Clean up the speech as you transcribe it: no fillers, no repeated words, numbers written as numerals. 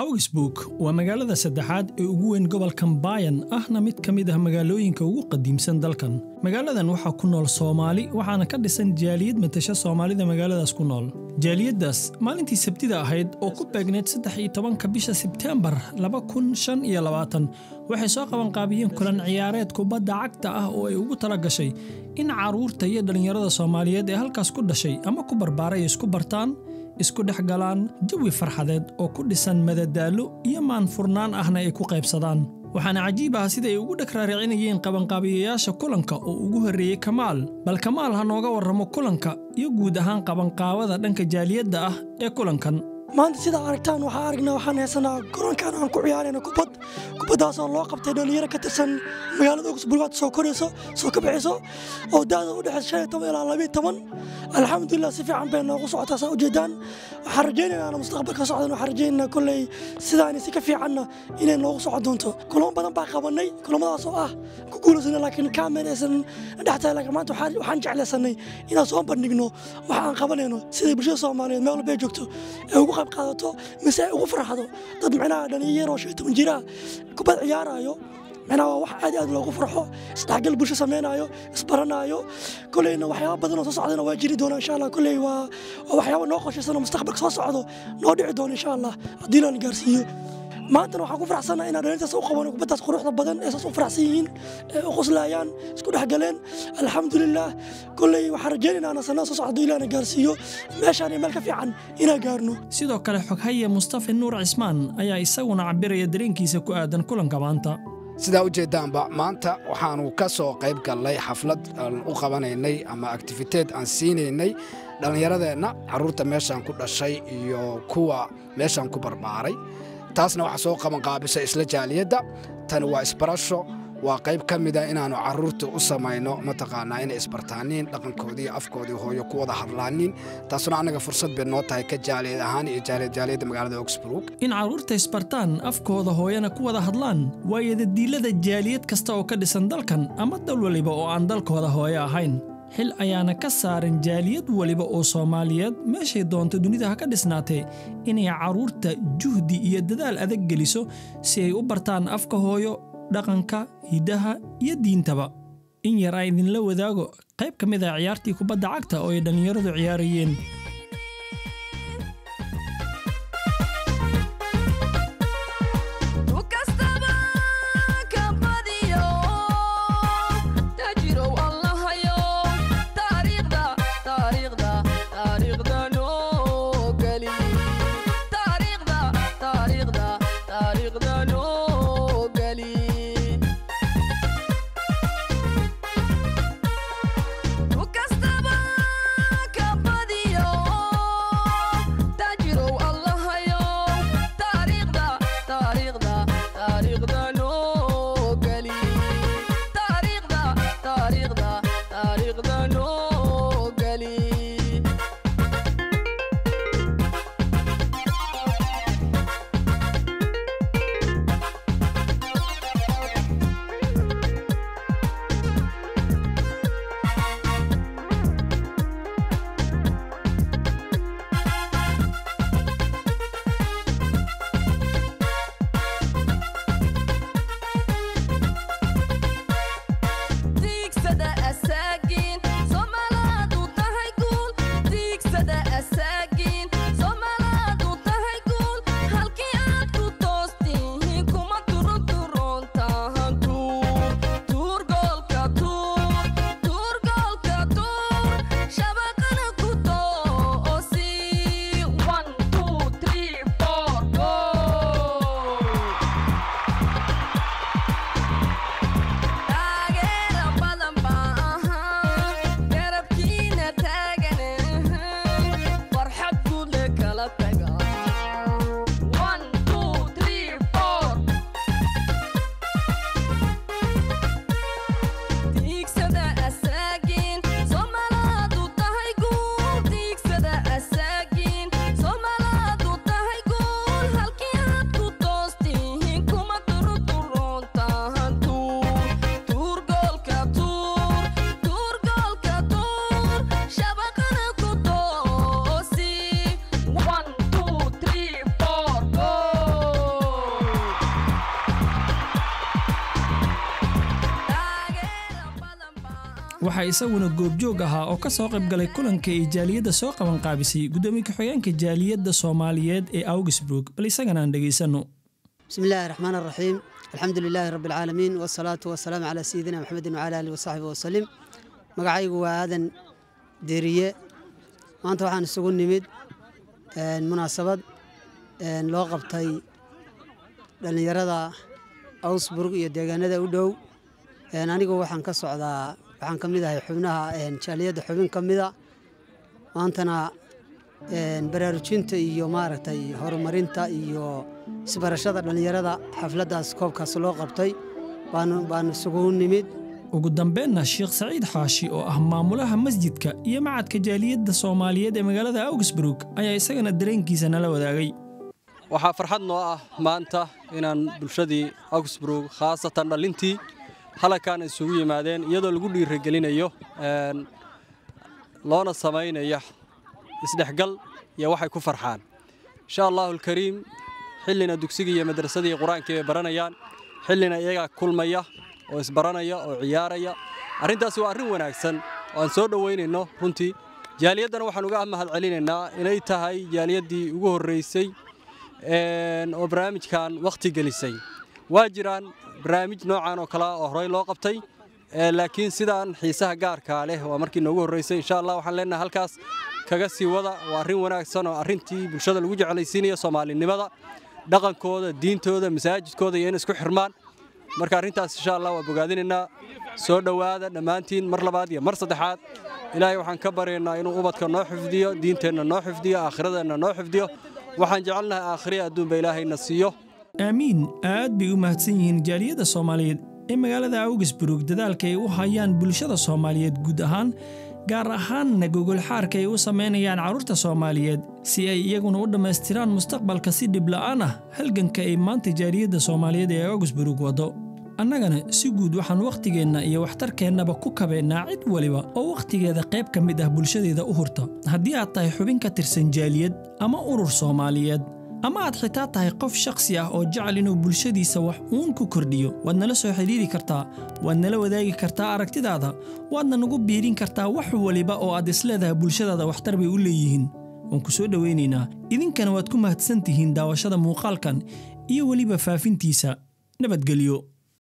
Augsburg waa magaalada saddexaad ee ugu weyn gobolkan Bayern, ahna mid ka mid ah magaalooyinka ugu qadiimsan dalkan. Magaaladan waxaa ku nool Soomaali, waxaana ka dhisan jaaliyad matasha Soomaalida magaaladaas ku nool. Jaaliyaddaas maalintii Sabtida ahayd oo ku beegneyd 13-ka bisha Sebteembar 2025 waxay soo qabanqaabiyeen kulan ciyaareed kubadda cagta ah oo ay ugu tala gashay in carruurta iyo dhallinyarada Soomaaliyeed ee halkaas ku dhashay ama ku barbaaray isku bartaan, isku dhex galaan, jawi farxadeed oo ku dhisan madadaalo iyo maanfurnaan ahna ay ku qaybsadaan. Waxaana cajiib ah sida ay ugu dheg raaricinayeen qabanqaabiyayaasha kulanka oo ugu horreeyey Kamaal. Bal Kamaal ha nooga warramo kulanka iyo guud ahaan qabanqaabada dhanka jaaliyadda ah ee kulankan. Maanta sidaa aragtaan waxaa aragnaa, waxaan haysanaa garoonkan aan ku ciyaarayno kubad, kubaddaasoo loo qabtay dhalinyaro ka tirsan magaalada Augsburg soo korayso, soo kabixayso, oo da'da u dhexeysa 15 ilaa 12. Alxamdulilah, si fiican bay noogu socotaa saa ujeedaan. Waxaan rajaynaynaa mustaqbalka socdan, waxaan rajaynaynaa kolley sidaani si ka fiicanna inay noogu socon doonto. Kulamo badan baa qabanay, kulamadaas oo ah ku guulaysanay, laakiin kaamen aysan dhex tahay. Laakiin maanta waxaan jeclaysanay inaan soo bandhigno waxa aan qabanayno, siday bulshada Soomaaliyeed meel walba ay joogto ay ugu qayb qaadato mise ay ugu farxdo. Dad micnaha dhalinyaro oo 15 jira kubad ciyaarayo, micnaha waa wax aad iyo aad loogu farxo, isdhexgal bulsho sameynaayo, isbaranaayo. Kolleyna waxyaabo badan oo soo socdana waa jiri doona insha Allah. Kolley waa waxyaabo noo qorshaysan oo mustaqbalka soo socdo noo dhici doona insha Allah haddii laan gaarsiiyo. Maantana waxaan ku faraxsanahay inaan dhalintaas u qabano kubaddaas quruxda badan ee saas u faraxsan yihiin, ee u qoslayaan, isku dhexgaleen. Alxamdulilah, kolley waxaan rajaynaynaa ana sanada soo socdo ilaana gaarsiiyo meeshaan iyo meel ka fiican inaan gaarno. Sidoo kale xoghaye Mustafa Nuur Cismaan ayaa isaguna cabiraya dareenkiisa ku aadan kulanka maanta. Sidaa u jeedaanba, maanta waxaanu ka soo qayb gallay xaflad aan u qabanaynay ama activity aan siinaynay dhallinyaradeenna, carruurta meeshaan ku dhashay iyo kuwa meeshaan ku barbaaray. Taasna waxaa soo qabanqaabisay isla jaaliyadda. Tani waa isbarasho, waa qayb ka mida inaannu carruurta u samayno mataqaanaa inay isbartaaniin, dhaqankoodii, afkoodii hooyo ku wada hadlaaniin. Taasuna annaga fursad bay noo tahay ka jaaliyad ahaan iyo jaaliyadda magaalada Augsburg. In carruurta isbartaan, afkooda hooyana ku wada hadlaan, waa yadadiilada jaaliyad kasta oo ka dhisan dalkan ama dal waliba oo aan dalkooda hooyo ahayn. Xil ayaana ka saaran jaaliyad waliba oo Soomaaliyeed meeshay doonto dunida ha ka dhisnaatee inay carruurta juhdi iyo dadaal adag geliso si ay u bartaan afka hooyo, dhaqanka, hiddaha iyo diintaba. In yar aan idinla wadaago qayb ka mid ah ciyaartii kubadda cagta oo ay dhallinyaradu ciyaarayeen. Waxaa isaguna goobjoog ahaa oo ka soo qaybgalay kulanka ay jaaliyadda soo qabanqaabisay gudoomiye ku-xigeenka jaaliyadda Soomaaliyeed ee Augsburg. Bal isagana aan dhegaysanno. بسم الله الرحمن الرحيم، الحمد لله رب العالمين، والصلاة والسلام على سيدنا محمد وعلى آله وصحبه وسلم. Magacaygu waa Aadan Deriye. Maanta waxaan isugu nimid munaasabad loo qabtay dhallinyarada Augsburg iyo deegaanada u dhow. Anigu waxaan ka socdaa, waxaan ka mid ahay xubnaha jaaliyadda, xubin ka mida. Maantana baraarujinta iyo maaragtay horumarinta iyo isbarashada dhallinyarada, xafladdaas koobkaas loo qabtay baanu isugu nimid. Ugu dambeynna, Sheekh Saciid Xaashi oo ah maamulaha masjidka iyo macadka jaaliyadda Soomaaliyeed ee magaalada Augsburg ayaa isagana dareenkiisa nala wadaagay. Waxaa farxad noo ah maanta inaan bulshadii Augsburg, khaasatan dhalintii, halkan isugu yimaadeen, iyadoo lagu dhiirigelinayo loona samaynayo isdhexgal iyo waxay ku farxaan, insha Allahu alkariim. Xillina dugsiga iyo madrasadii Qur-aankii bay baranayaan, xillina iyagaa kulmaya oo isbaranaya oo ciyaaraya. Arrintaasi waa arrin wanaagsan oo aan soo dhoweynayno runtii. Jaaliyaddana waxaan uga mahad celinaynaa inay tahay jaaliyaddii ugu horreysay oo barnaamijkan wakhti gelisay. Waa jiraan barnaamij noocan oo kale oo horey loo qabtay, laakiin sidaan xiisaha gaarkaa leh waa markii noogu horreysay. Insha Allah waxaan leenahay halkaas kaga sii wada. Waa arrin wanaagsan oo arrintii bulshada lagu jeclaysiinayo Soomaalinimada, dhaqankooda, diintooda, masaajidkooda iyo in isku xirmaan. Marka arrintaas insha Allah waa bogaadinaynaa. Soo dhowaada dhammaantiin mar labaad iyo mar saddexaad. Ilaahay waxaan ka baryaynaa inuu ubadka noo xifdiyo, diinteenna noo xifdiyo, aakhiradeenna noo xifdiyo. Waxaan jecelnahay aakhiriya adduunba Ilaahayna siiyo. Aamiin. Aad bay u mahadsan yihiin jaaliyadda Soomaaliyeed ee magaalada Augsburg dadaalka ay u hayaan bulshada Soomaaliyeed guud ahaan, gaar ahaanna gogolxaarka ay u samaynayaan carruurta Soomaaliyeed si ay iyaguna u dhammaystiraan mustaqbalka si dhib la'aan ah halganka ay maanta jaaliyadda Soomaaliyeed ee Augsburg waddo. Annagana si guud waxaan wakhtigeenna iyo waxtarkeennaba ku kabeennaa cid waliba oo wakhtigeeda qayb ka mid ah bulshadeeda u hurta. Haddii aad tahay xubin ka tirsan jaaliyad ama urur Soomaaliyeed, ama aad xitaa tahay qof shakhsi ah oo jecel inuu bulshadiisa wax uun ku kordhiyo, waad nala soo xidhiiri kartaa, waad nala wadaagi kartaa aragtidaada, waadna nagu biirin kartaa wax waliba oo aad isleedahay bulshadaada waxtar bay u leeyihiin. Waan ku soo dhowaynaynaa. Idinkana waad ku mahadsan tihiin daawashada muuqaalkan iyo weliba faafintiisa. Nabadgelyo.